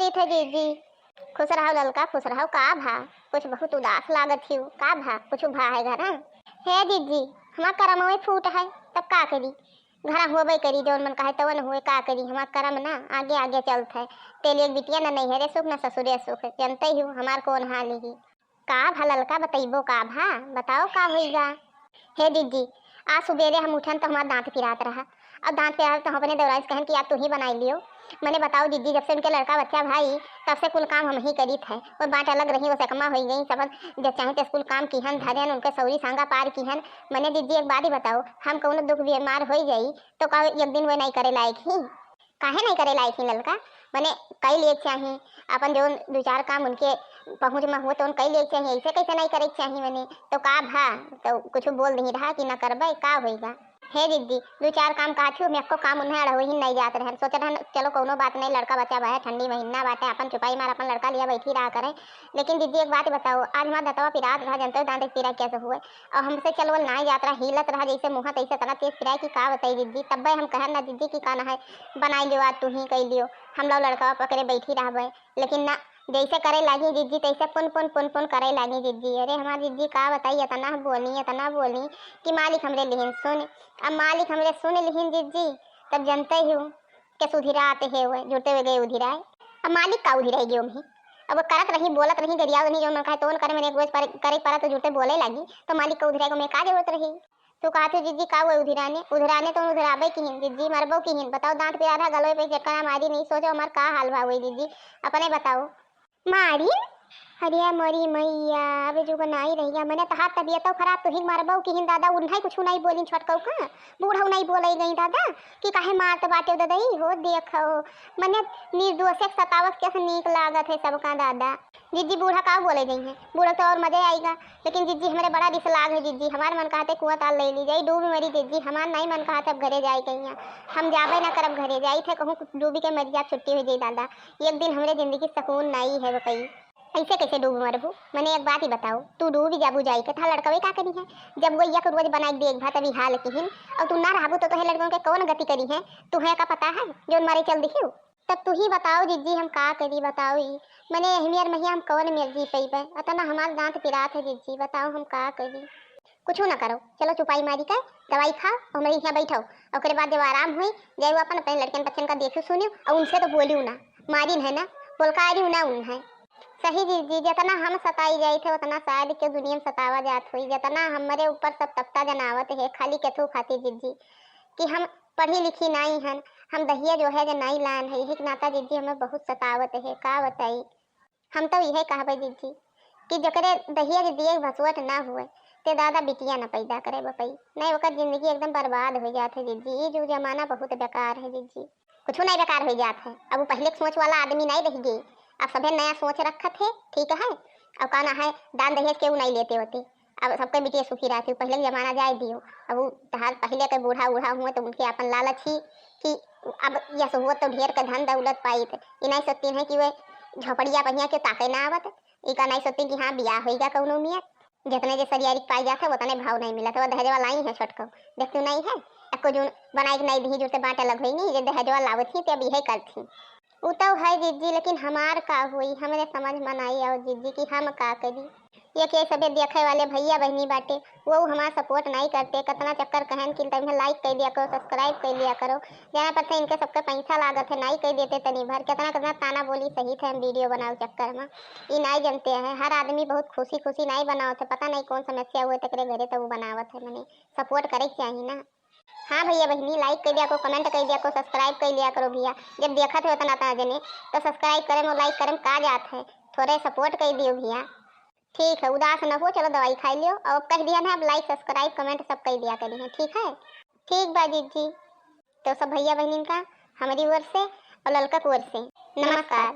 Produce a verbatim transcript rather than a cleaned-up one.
ठीक है जीजी। खुश रहो ललका, खुश रहो। का भा, कुछ बहुत उदास लागत हिउ, का भा, कुछ भा है घर? हे जीजी, हमार करमवे फूट है, तब का करी? घरा होबे करी, जौन मन कहे तवन हुए, का करी? हमार करम ना आगे आगे चलत है। तेल एक बिटिया ना नैहरे सुख, ना ससुरे सुख, जनते ही हमार कौन हाल ही। का भा ललका, बतइबो का भा? बताओ का होइगा? हे दीदी, आज सुबेरे हम उठन तो हमार दांत पिरात रहा। अब दांत पिरात तो हम अपने देवरानी से कहन कि आज तू ही बनाई लियो। मने बताओ दीदी, जब से उनके लड़का बच्चा भाई, तब से कुल काम हम ही करीत है। वो बांट अलग रही, वो सकमा होई गई, सब जब चाहे ते कुल काम किहन, धरेन, उनके सौरी सांगा पार किहन। मने दीदी एक बात ही बताओ, हम कौनो दुख बीमार होई जाई तो का एक दिन वो नहीं करे लायक ही? काहे नहीं करे लायक ही ललका? मने कई लेक चाही, अपन जौन दू चार काम उनके पहुँच में हो तो उन कई लेक चाही, ऐसे कैसे नहीं करे के चाही? मने तो का भा, तो कुछ बोल दही रहा कि ना करबे, का होइगा? हे दीदी, दू चार काम कहा थी, मैं को काम उन्हें अड़हो ही नहीं जात रहन। सोच रहन चलो कौनो बात नहीं, लड़का बच्चा बा है, ठंडी महीना बाटे, अपन चुपाई मार अपन लड़का लिया बैठी रहा करें। लेकिन दीदी एक बात बताओ, आज हमार दतवा पिरात रहा, जनते दांत पीरा कैसे हुए? और हमसे चलवल नाई जात रहा, हिलत रहा जैसे मुँह तैसे, इतना तेज पिराए कि का बताई दीदी। तब्बे हम कहन ना दीदी कि का ना है, बनाई लियो आज तू ही कई लियो, हम लोग लड़का पकड़े बैठी रहबे। लेकिन ना, जैसे करे लागी जिज्जी तैसे पुन पुन पुन पुन करे लागी जिज्जी। अरे हमार जिज्जी का बताई, इतना बोली, इतना बोली कि मालिक हमरे लिहिन सुन। अब मालिक हमरे सुन लिहिन जिज्जी, तब जनते ही हो के सुधिरात है हुए, जुड़ते हुए गए उधिराए। अब मालिक का उधिराए गयो में? अब वो करत रही, बोलत रही, गरियाव रही, जो मन कहे तो करे, मैंने एक रोज पर, करे पड़ा तो जुड़ते बोले लागी, तो मालिक का उधिराए को मैं का जरूरत रही? तू कहत हो जिज्जी का हुए उधिराने? उधिराने तो उधिराबे किहिन जिज्जी, मरबो किहिन। बताओ दांत पिरा रहा गलोए पे चटकाना मारी नहीं, सोचो हमार का हाल भा हुई जिज्जी, अपने बताओ। मारिन? अरे मोरी मैया, अब जो बनाई रहिया, मने तहार तबियतो खराब, तू ही मरबो किहिन दादा, उन्हें कुछ नहीं बोलिन छोटकऊ का, बूढ़ऊ नहीं बोले गई दादा कि काहे मारत बाटे ददई हो, देखो मने निर्दोषे के सतावत कैसे नीक लागत है सबका दादा। जिज्जी बूढ़ा का बोले गई है, बूढ़ा तो और मजा आएगा। लेकिन जिज्जी हमरे बड़ा रिस लाग है जिज्जी, हमार मन कहते कुआं ताल ले ली जाई, डूब मरी जिज्जी, हमार नहीं मन कहते अब घरे जाए कहिया, हम जाबे ना करब घरे, जाई थे कहूँ डूबी के मर जा, छुट्टी हो जाई दादा। एक दिन हमरे जिंदगी सुकून नाई है बकई। ऐसे कैसे डूब मरबू? मने एक बात ही बताओ, तू डूब जाबू जाई के था लड़कवे का करी है? जब वो एक रोज बनाई देख भा तभी हाल किहिन, और तू ना रहबू तो तोहे लड़कों के कौन गति करी है? तुहे का पता है जौन मारे चल दिखियो? तब तू ही बताओ जिज्जी, हम का करी बताओ ई? मने एहमियर महिया हम कौन मेर जी पइबे? अतना हमार दांत पिरात है जिज्जी, बताओ हम का करी? कुछ ना करो, चलो चुपाई मारी के दवाई खाओ, हमरे यहाँ बैठो, ओकरे बाद जब आराम हुई, जाओ अपन अपने लड़कन बच्चन का देखियो सुनियो, और उनसे तो बोलियो ना, मारिन है ना, बोलकारियो ना उन है। सही जिज्जी, जितना हम सताई जाई थे उतना शायद के दुनिया में सतावा जात हुई, जितना हमरे ऊपर सब तपता जनावत है खाली केथू खातिर जिज्जी, कि हम पढ़ी लिखी नाई हन, हम दहिया जो है जो नाई लान है, यही के नाता जिज्जी हमें बहुत सतावत है, का बताई। हम तो यह कहबे जिज्जी कि जकरे दहिया के दिए भसुअट ना हुए, ते दादा बिटिया न पैदा करे बपई, नहीं ओकर जिंदगी एकदम बर्बाद हो जात है जिज्जी। ये जो जमाना बहुत बेकार है जिज्जी। कुछ नहीं बेकार हो जात है, अब वो पहले के सोच वाला आदमी नहीं रह गए, अब सभे नया सोच रखत है, ठीक है। अब कहना है दान दहेज के वो नहीं लेते होते, अब सबके बिटिया सुखी रहती, पहले के जमाना जाए दियो। अब वो तहार पहले के बूढ़ा बूढ़ा हुए तो उनके अपन लालच ही कि अब यह हुआ तो ढेर के धन दौलत पाई थे, ये नहीं सोचती हैं कि वे झोपड़िया पहिया के ताके ना आवत, इका नहीं सोचती कि हाँ बियाह होइगा कौनो मियाँ। जितने जे सरियारी के पाई जात है उतने भाव नहीं मिलत है, वो दहेजवा लाई है छोटको, देख तू नहीं है, एको जून बनाई के नहीं दी जुड़ते बांट अलग होई नहीं, जे दहेजवा लावत ही ते अब यही करत ही। उ तो है जिज्जी, लेकिन हमार का हुई, हमरे समझ में नहीं आओ जिज्जी कि हम का करी। ये के सभे देखे वाले भैया बहनी बाटे, वो हमार support नहीं करते, कितना चक्कर कहन कि तमहे like कर दिया करो, subscribe कर लिया करो, जाना पड़ता इनके सबके पैसा लागत है, नहीं कर देते तनी भर, कितना कितना ताना बोली सही थे हम video बनाओ चक्कर में, ई नहीं जानते हैं। हर आदमी बहुत खुशी खुशी नहीं बनावत है, पता नहीं कौन समस्या हुए तकरे घरे तो वो बनावत है, मने support करे के चाहिए ना। हाँ भैया बहनी, like कर दिया करो, comment कर दिया करो, subscribe कर लिया करो भैया। जब देखत हो उतना तना जने तो subscribe करे में, like करे में का जात है, थोड़े support कर दियो भैया। ठीक है, उदास न हो, चलो दवाई खाई लियो। और कह दिया ना, अब like, subscribe, comment सब कर दिया करी है, ठीक है? ठीक बा जिज्जी। तो सब भैया बहनिन का हमारी ओर से और ललका की ओर से नमस्कार।